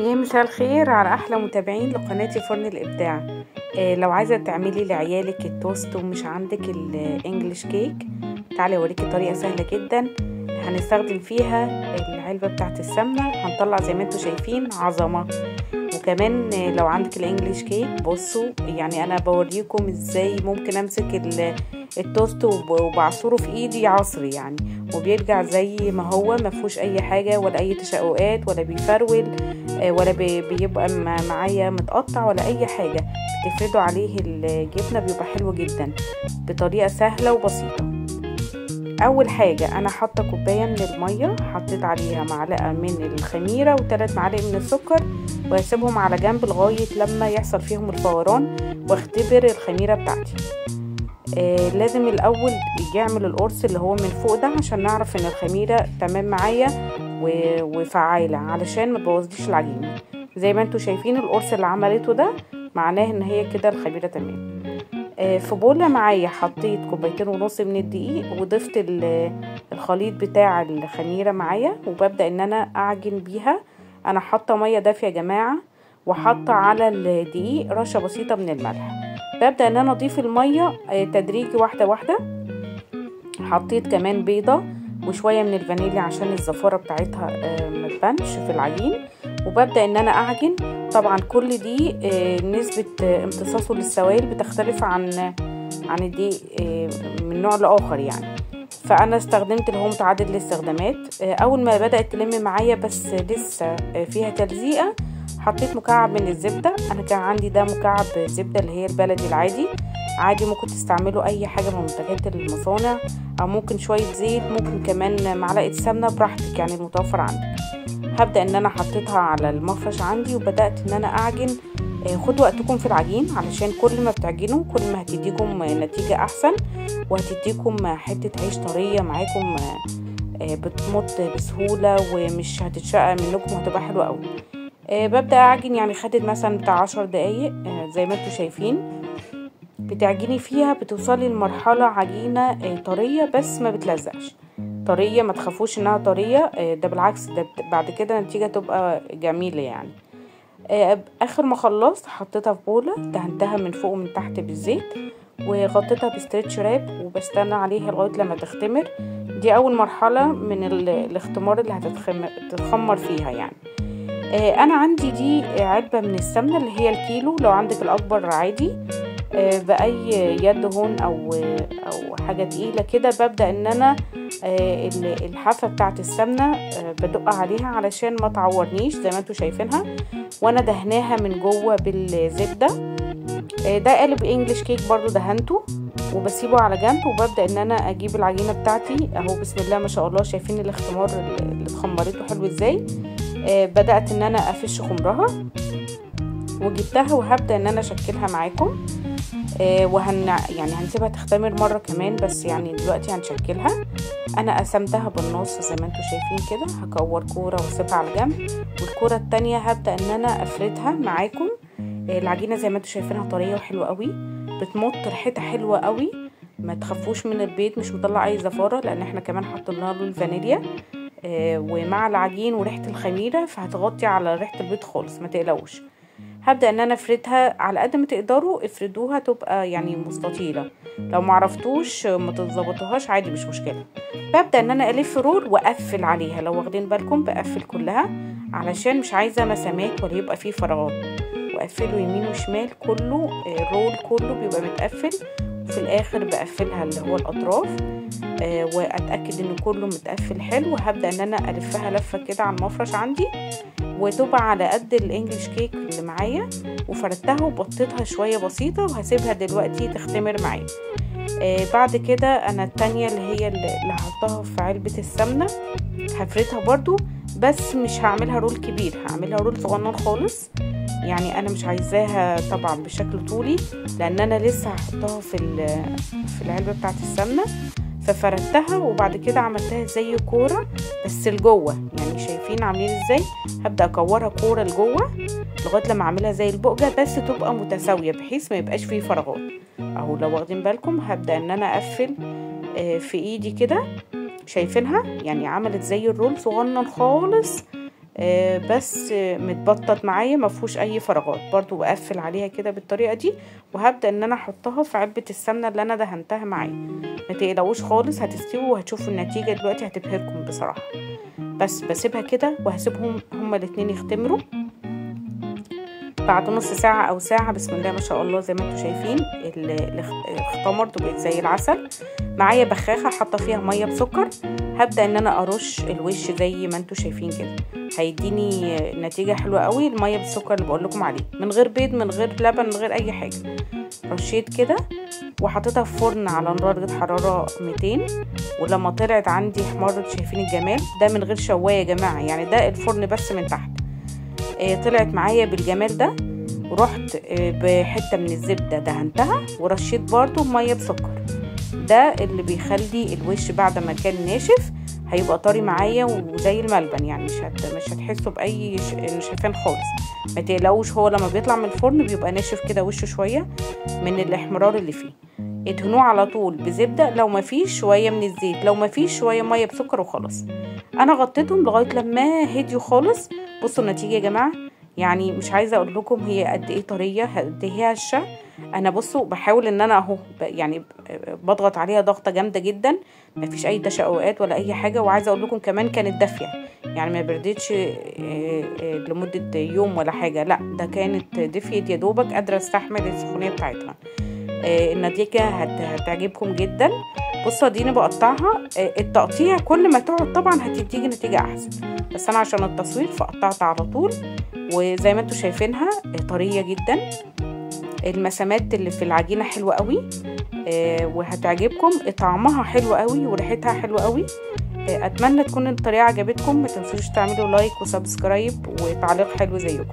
يا مساء الخير على احلى متابعين لقناتي فرن الابداع. لو عايزه تعملي لعيالك التوست ومش عندك ال English cake، تعالي اوريكي طريقه سهلة جدا هنستخدم فيها العلبة بتاعه السمنة. هنطلع زي ما انتم شايفين عظمه. وكمان لو عندك ال English cake، بصوا يعني انا بوريكم ازاي ممكن امسك التوست وبعصره في ايدي عصر يعني، وبيرجع زي ما هو، ما فيهوش اي حاجة ولا اي تشققات ولا بيفرول ولا بيبقى معايا متقطع ولا اي حاجة. بتفردوا عليه الجبنة بيبقى حلو جدا بطريقة سهلة وبسيطة. اول حاجة انا حاطه كوباية من المية، حطيت عليها معلقه من الخميره و3 معالق من السكر، وهسيبهم على جنب لغاية لما يحصل فيهم الفوران واختبر الخميره بتاعتي. لازم الاول يعمل القرص اللي هو من فوق ده عشان نعرف ان الخميره تمام معايا وفعاله، علشان ما تبوظليش العجينة. زي ما انتم شايفين القرص اللي عملته ده معناه ان هي كده الخميره تمام. في بوله معايا حطيت 2.5 كوباية من الدقيق، وضفت الخليط بتاع الخميره معايا، وببدا ان انا اعجن بيها. انا حاطه مية دافيه يا جماعة، وحاطه على الدقيق رشه بسيطة من الملح. ببدا ان انا اضيف المية تدريجي واحدة واحدة. حطيت كمان بيضة وشوية من الفانيليا عشان الزفاره بتاعتها ما تبانش في العجين، وببدا ان انا اعجن. طبعا كل دي نسبه امتصاصه للسوائل بتختلف عن الدقيق من نوع لاخر يعني، فانا استخدمت اللي هو متعدد الاستخدامات. اول ما بدات تلم معايا بس لسه فيها تلزيقه، حطيت مكعب من الزبدة. انا كان عندي ده مكعب زبدة اللي هي البلدي العادي، عادي ممكن تستعملوا اي حاجة من منتجات المصانع، او ممكن شوية زيت، ممكن كمان معلقه سمنه براحتك يعني المتوفر عندك. هبدا ان انا حطيتها على المفرش عندي، وبدات ان انا اعجن. خدوا وقتكم في العجين علشان كل ما بتعجنوا كل ما هتديكم نتيجة احسن، وهتديكم حتة عيش طرية معاكم بتمط بسهولة ومش هتتشقق منكم، وهتبقى حلوة قوي. ببدا اعجن، يعني خدت مثلا بتاع 10 دقايق زي ما انتم شايفين. بتعجني فيها بتوصلي لمرحلة عجينه طرية بس ما بتلزقش، طرية ما تخافوش انها طرية، ده بالعكس ده بعد كده النتيجة تبقى جميلة يعني. اخر ما خلصت حطيتها في بوله، دهنتها من فوق ومن تحت بالزيت، وغطيتها ب stretch wrap، وبستنى عليها لغاية لما تختمر. دي اول مرحلة من الاختمار اللي هتتخمر فيها يعني. انا عندي دي علبة من السمنة اللي هي الكيلو، لو عندك الاكبر عادي. باي يد هون او حاجة تقيلة كده ببدا ان انا الحافة بتاعه السمنة بدق عليها علشان ما تعورنيش زي ما انتم شايفينها، وانا دهناها من جوه بالزبده. ده قالب English cake برضو دهنته وبسيبه على جنب، وببدا ان انا اجيب العجينة بتاعتي اهو. بسم الله ما شاء الله، شايفين الاختمار اللي اتخمرته حلو ازاي. بدات ان انا افش خمرها وجبتها، وهبدا ان انا اشكلها معاكم. وهن يعني هنسيبها تختمر مرة كمان، بس يعني دلوقتي هنشكلها. انا قسمتها بالنص زي ما انتم شايفين كده، هكور كورة واسيبها على جنب، والكوره التانية هبدا ان انا افردها معاكم. العجينة زي ما انتم شايفينها طرية وحلوه قوي، بتمط ريحتها حلوة قوي، ما تخافوش من البيض مش مطلع اي زفاره، لان احنا كمان حطينا له الفانيليا ومع العجين وريحه الخميره، فهتغطي على ريحه البيض خالص ما تقلقوش. هبدا ان انا افردها على قد ما تقدروا، افردوها تبقى يعني مستطيله، لو ما عرفتوش ما تظبطوهاش عادي مش مشكلة. ببدا ان انا الف roll واقفل عليها، لو واخدين بالكم بقفل كلها علشان مش عايزه مسامات ولا يبقى فيه فراغات، واقفله يمين وشمال كله، ال roll كله بيبقى متقفل. وفي الاخر بقفلها اللي هو الاطراف، واتاكد ان كله متقفل حلو. هبدا ان انا الفها لفه كده على المفرش عندي، وتبقى على قد ال English cake اللي معايا. وفردتها وبطيتها شوية بسيطة، وهسيبها دلوقتي تختمر معايا. بعد كده انا التانية اللي هي اللي هحطها في علبة السمنة هفردها برضو، بس مش هعملها roll كبير، هعملها roll صغنن خالص. يعني انا مش عايزاها طبعا بشكل طولي، لان انا لسه هحطها في العلبة بتاعه السمنة. ففردتها وبعد كده عملتها زي كورة بس لجوه، يعني شايفين عاملين ازاي. هبدا اكورها كورة لجوه لغاية لما اعملها زي البقجه، بس تبقى متساوية بحيث ما يبقاش فيه فراغات اهو. لو واخدين بالكم هبدا ان انا اقفل في ايدي كده، شايفينها يعني عملت زي الرول صغنن خالص. بس متبطط معايا، ما فيهوش اي فراغات. برضو بقفل عليها كده بالطريقة دي، وهبدا ان انا احطها في علبة السمنة اللي انا دهنتها معايا. ما تقلقوش خالص، هتستوي وهتشوفوا النتيجة دلوقتي هتبهركم بصراحة. بس بسيبها كده وهسيبهم هما الاتنين يختمروا بعد نص ساعة او ساعة. بسم الله ما شاء الله، زي ما انتم شايفين اختمرت وبقت زي العسل. معايا بخاخه حاطه فيها مية بسكر، هبدا ان انا ارش الوش زي ما انتم شايفين كده، هيديني نتيجة حلوة قوي. المية بالسكر اللي بقول لكم عليه، من غير بيض، من غير لبن، من غير اي حاجة. رشيت كده وحطيتها في فرن على درجه حرارة 200، ولما طلعت عندي احمرت. شايفين الجمال ده؟ من غير شوايه يا جماعة، يعني ده الفرن بس من تحت. طلعت معايا بالجمال ده. ورحت بحته من الزبدة دهنتها، ورشيت برضو مية بسكر. ده اللي بيخلي الوش بعد ما كان ناشف هيبقى طري معايا وزي الملبن، يعني مش هتحسوا باي نشفان خالص. ما تقلقوش، هو لما بيطلع من الفرن بيبقى ناشف كده وشه شوية من الاحمرار اللي فيه. ادهنوه على طول بزبده، لو ما فيش شوية من الزيت، لو ما فيش شوية مية بسكر وخلاص. انا غطيتهم لغاية لما هديوا خالص. بصوا النتيجة يا جماعة، يعني مش عايزه اقول لكم هي قد ايه طرية، قد ايه هشه. انا بصوا بحاول ان انا اهو يعني بضغط عليها ضغطه جامدة جدا، مفيش اي تشققات ولا اي حاجة. وعايزه اقول لكم كمان كانت دافيه، يعني ما بردتش لمدة يوم ولا حاجة، لا ده كانت دفيت يا دوبك قادرة استحمل السخونيه بتاعتها. النتيجة هتعجبكم جدا. بصوا اديني بقطعها، التقطيع كل ما تقعد طبعا هتديكي نتيجة احسن، بس انا عشان التصوير فقطعت على طول. وزي ما انتم شايفينها طرية جدا، المسامات اللي في العجينة حلوة قوي، وهتعجبكم. طعمها حلو قوي وريحتها حلوة قوي. اتمنى تكون الطريقة عجبتكم. ما تنسوش تعملوا like و subscribe وتعليق حلو زيكم.